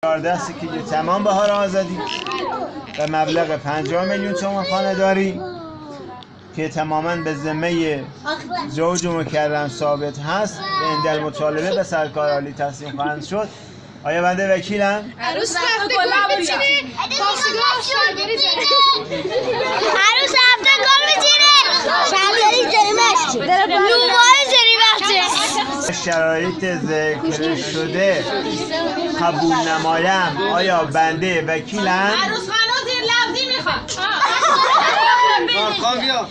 14 کیلو تمام بهار آزادی و مبلغ 50 میلیون تومان خانه داری که تماما به ذمه زوج مکرم ثابت هست، به اندل مطالبه به سرکار عالی تسلیم خواهند شد. آیا بنده وکیلم؟ عروس رفته گل میچینه، پاسگاه شلواری زنه. عروس رفته گل میچینه، شلواری زنه، نوار زنه. شرایط ذکر شده قبول نمایم، آیا بنده وکیلم؟ عروس خانم زیر لفظی میخواد. خان بیا.